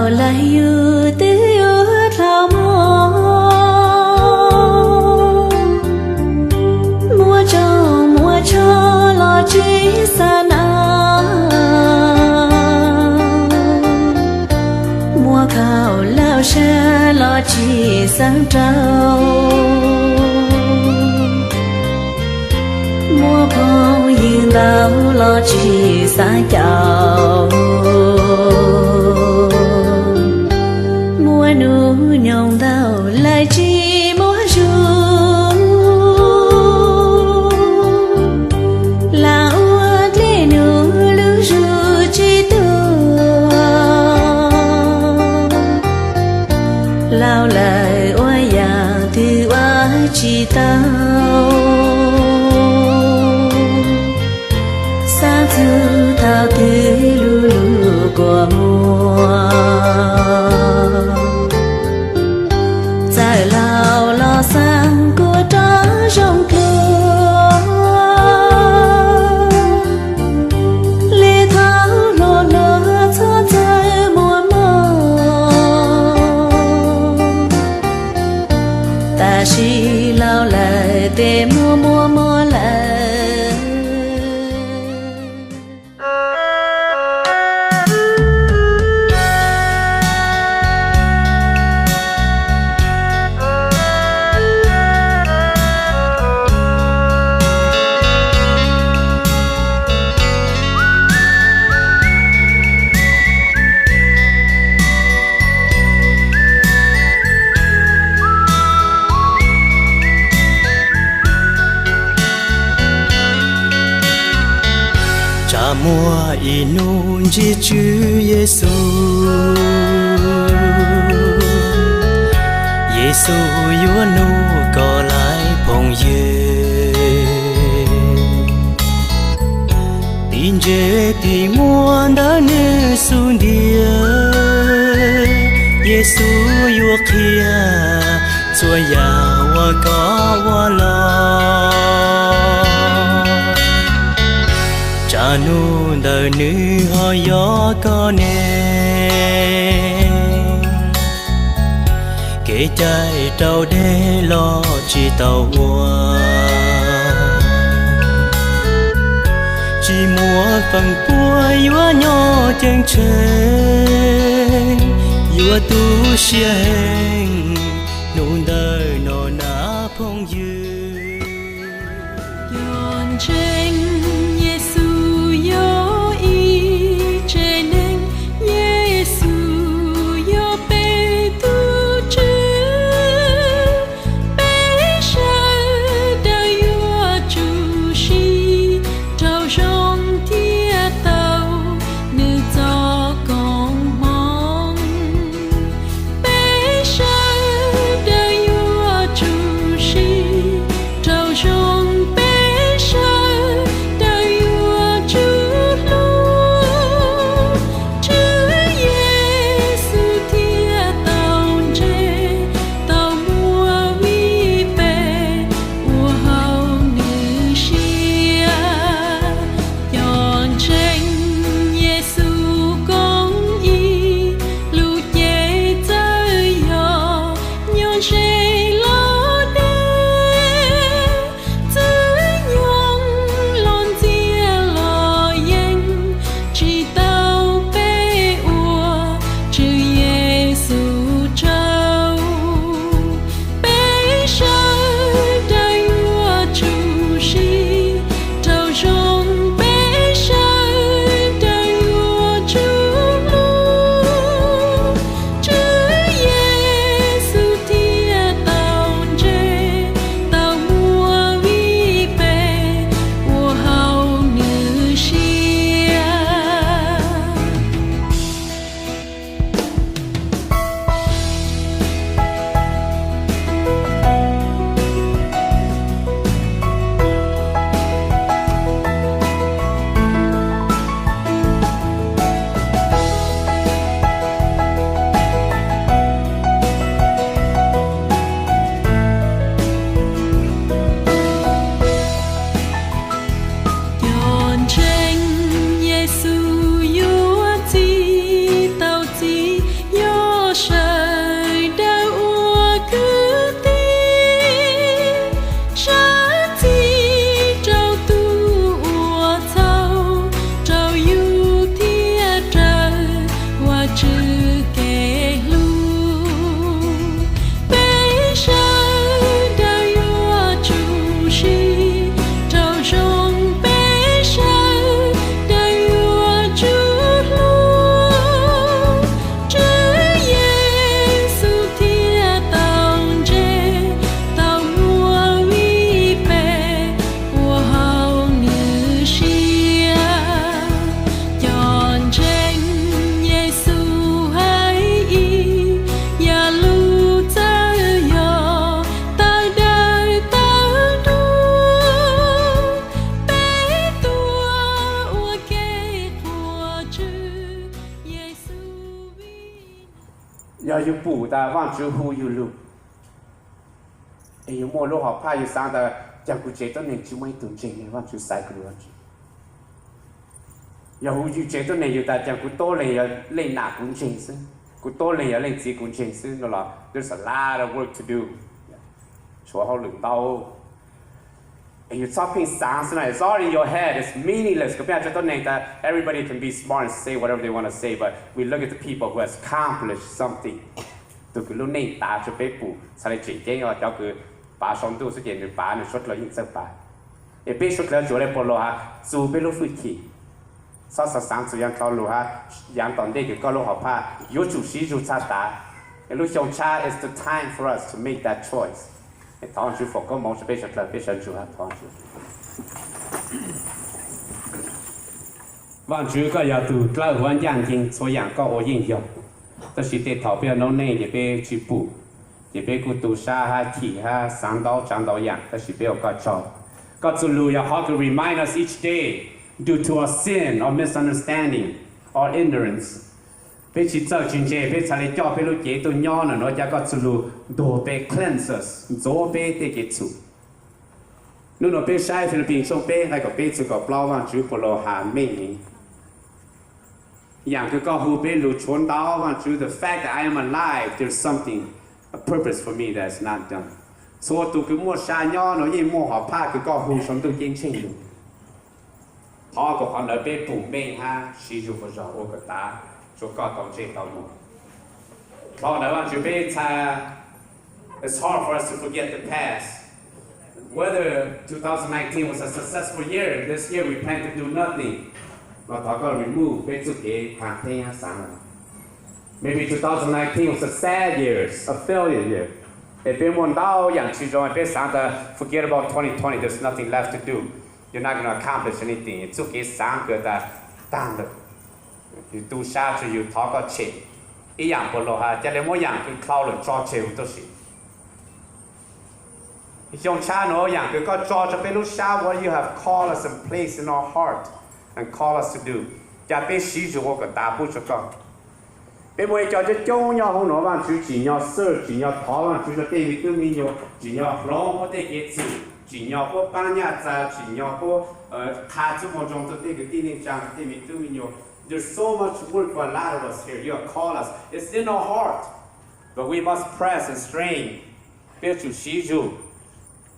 Laug laug yus twb yuav dlhau muag, muaj tsoog muaj tshoj los tsis xav na, muaj khaum laug sab los tsis xav rau, muaj phooj ywg ntau los tsis xav caum, muaj hnub nyoog ntau lawv tsis muaj zug, lam ua dlej num lub zug tsis tuag. Laug lawm ua yaam twg ua tsis tau, xaav txug thaum twg lug lug kuas muag. Txawm laug los xaav kuas rov zoo dlua, le thaum hluas hluas txhob txawj muaj mob, tab sis laug lawm tes muaj muaj mob lawm. Tsam muaj ib hnub ntsib Tswv Yexus, Yexus yuav nug koj lawm phooj ywg. Tim ntse tim muaj ntawm nws xub ntiag, Yexus yuav qhia txhua yam uas koj ua los. Tsam nug ntawm nws ho yog koj ne, kev cai raus deb los tsis tau ua. Tsis muaj feem pua yuav nyob ceeb tsheej, yuav tu siab heev hnub ntawm no na phooj ywg. Cov ntseeg Yexus yog ib tsev neeg, Yexus yog peb tus Tswv. Peb sawv daws yuav tsum siv rau zoo thiaj tau nws txoj koob hmoov. Peb sawv Yog yus pum tas Vaajtswv hu yus lug, es yus muaj lub hom phaj yus xaav tas, caag kuv tsev tuab neeg tsi muaj ib tug ntseeg, Vaajtswv xaiv kuv lug. Yog hu yus tsev tuab neeg yus tas, caag kuv tuab leeg yog leej nam kuv ntseeg xwb, kuv tuab leeg yog leej txiv kuv ntseeg xwb no los, there's a lot of work to do. Tshuav hauj lwm ntau. Es yus txhob pheej xaav xwb na, it's all in your head, it's meaningless. Kuv pheej has rua tuab neeg tas everybody can be smart and say whatever they want to say, but we look at the people who has accomplished something. Tug kws lub neej tav rua peb pum txhad le tseem ceeb, cov kws pav sau ntuj xwb ces nwg pav nwg suav dlawg yeej txawj pav. Es peb suav dlawg tsuas le puas luas has txug peb lub fwj chim, txhob xaav xaav txug yaav dlhau lug hab yaav tom ntej kws koj lub hom phaj yuav tsum siv zug txhaj tav. Es lub xyoo tshab, it's the time for us to make that choice. Thov Vaajtswv foom koob moov rua peb suav dlawg, peb sawv ntsug hab thov Vaajtswv. Vaajtswv, koj yog tug dlawb huab ncaaj nceeg, txhua yaam koj ua yeej yog. Tab sis tej thaum peb noob neej ces peb tsi pum, ces peb kuj tu sab hab chim hab xaav ntau tsaav ntau yaam, tab sis peb ua koj tsaug. Koj txuj lug yog qhov kws remind us each day, due to our sin, our misunderstanding, our ignorance, peb tsi txawj tsi ntse, peb txhad le coj peb lub cev tuaj nyob nuav, ca koj txuj lug ntuag peb, cleanse us, ntxuav peb tej kev txhum. Nub nuav peb saib Philippines tshooj peb nqai kaum peb txug kaum plaub, Vaajtswv puas luas has meej heev. Yaam kws koj hu peb lug tshuav ntau, Vaajtswv, the fact that I am alive, there's something, a purpose for me that is not done. Txhua tug kws muaj sa nyob nuav yeej muaj hom phaj kws koj hu sau ntuj ceeb tsheej lug. Thov kom qhov ntawd peb pum meej hab siv zug ua zog ua kom tav, rua koj tau ntsej tau muag. Thov ntawd Vaajtswv peb txha, it's hard for us to forget the past. Whether two thousand nineteen was a successful year, this year we plan to do nothing, los thov koj remove peb txuj kev khav theeb hab xaav. Maybe two thousand nineteen was a sad year, a failure year. Es peb muaj ntau yaam tsi zoo, peb xaav tas forget about twenty twenty, there's nothing left to do. You're not gonna accomplish anything. Txuj kev xaav kws tas taag lawm. Yus tu sab tsua yus, thov koj tshem ib yaam puas luas has, ca le muab yaam kws dlhau lawm tso tseg huv tuab si. Xyoo tshab nuav yaam kws koj tso rua peb lub sab, what you have called us and placed in our heart and called us to do, ca peb siv zug ua kom tav pub rua koj. Peb muaj ib co coob coob nyob hoob nuav, Vaajtswv, tsim nyog serve, tsim nyog thov Vaajtswv rua tej me tub me nyuam, tsim nyog hloov puab tej kev txhum, tsim nyog puab paab nyaj txag, tsim nyog puab qha txuj moo zoo rua tej kwv tij neej tsaa, tej me tub me nyuam. There's so much work for a lot of us here. You have called us. It's in our heart. But we must press and strain. Peb yuav tsum siv zug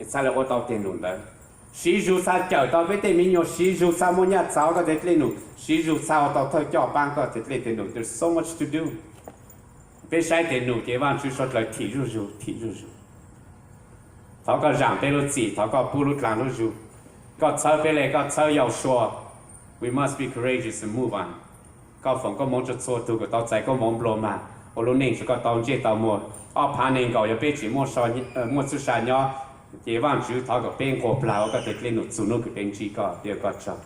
txhad le ua tau tej num ntawd. Siv zug txhad cawm tau peb tej me nyuam, siv zug txhad muaj nyaj txag koj tej dlej num, siv zug txhad ua tau thawj coj paab koj tej dlej tej num. There's so much to do. Peb saib tej num ces Vaajtswv suav dlawg thim zuj zug, thim zuj zug. Thov koj zaam peb lub txim, thov koj pub lub dlaag lub zug. Koj txhawb peb le koj txhawb Yausuas. We must be courageous and move on. Koj foom koob moov rua txhua tug kws tau txais koob moov nplua mag ua lub neej rua koj tau ntsej tau muag. Ob phaav neeg nkaum yog peb tseem muaj txuj sa nyob, ces Vaajtswv thov kom peb nquag plag ua koj tej dlej num txug nub kws peb ntsib koj, peb ua koj tsaug.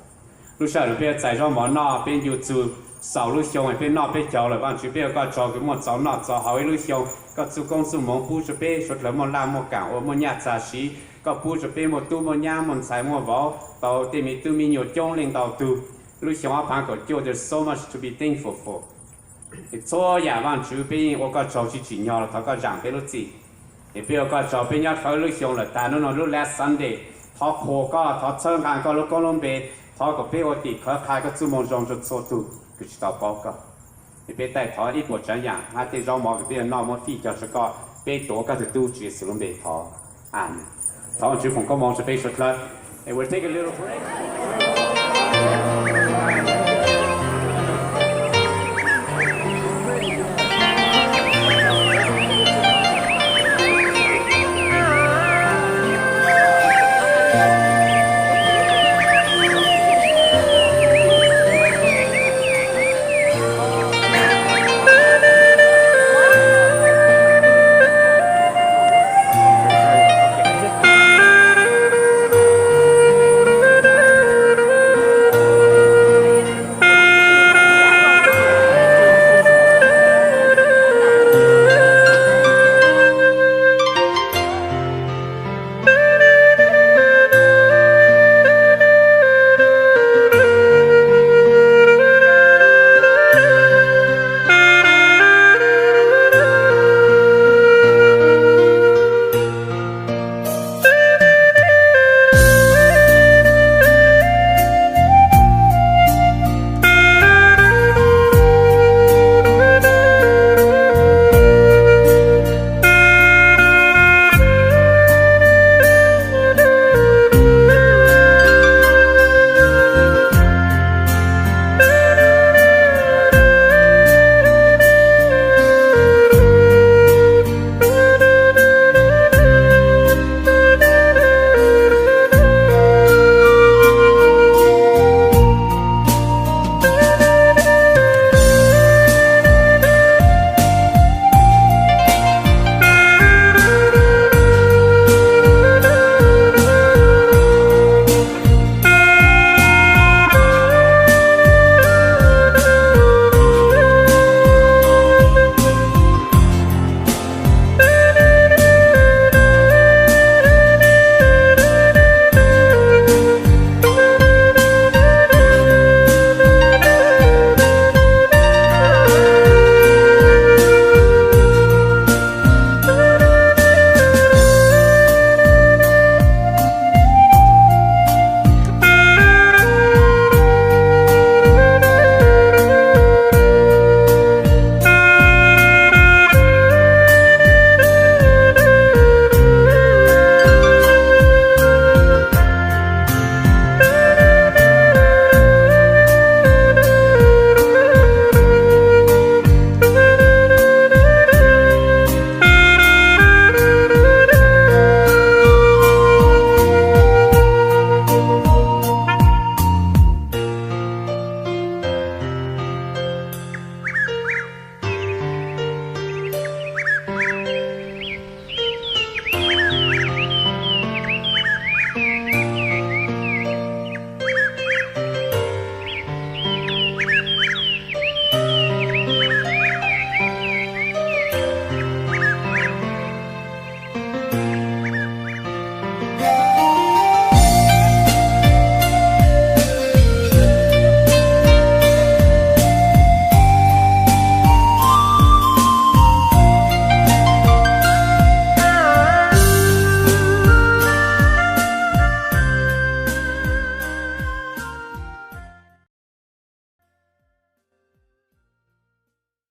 Lub sij hawm nuav peb yuav txais zaub mov noj, peb ncu txug xaus lub xyoo peb noj peb caug lawm, Vaajtswv peb ua koj tsaug kws muaj txaus noj txaus haus ib lub xyoo. Koj txuj koob txuj moov pub rua peb suav dlawg muaj laj muaj kaam ua, muaj nyaj txag siv. Koj pub rua peb muaj tub muaj nyab, muaj ntxhais muaj vauv, tau tej me tub me nyuam coob leej ntau tug. Lub xyoo ob phaav kaum cuaj, there's so much to be thankful for. Es txhua yaam Vaajtswv peb yeej ua koj tsaug tsi tsim nyog los thov koj zaam peb lub txim. Es peb ua koj tsaug peb nyob dlhau lub xyoo lawm tag nub nuav lub last Sunday, thov qhuas koj, thov txhawb nqaa koj lub koob lub npe, thov kom peb ua tim khawv qha koj txuj moo zoo rua txhua tug kws tsi tau paub koj. Es peb taij thov ib puas tsaav yaam hab tej zaub mov kws peb yuav noj muab fij cog rua koj, peb tuav koj tug tub Tswv Yexus lub npe thov, amees. Thov Vaajtswv foom koob moov rua peb suav dlawg. And we'll take a little break.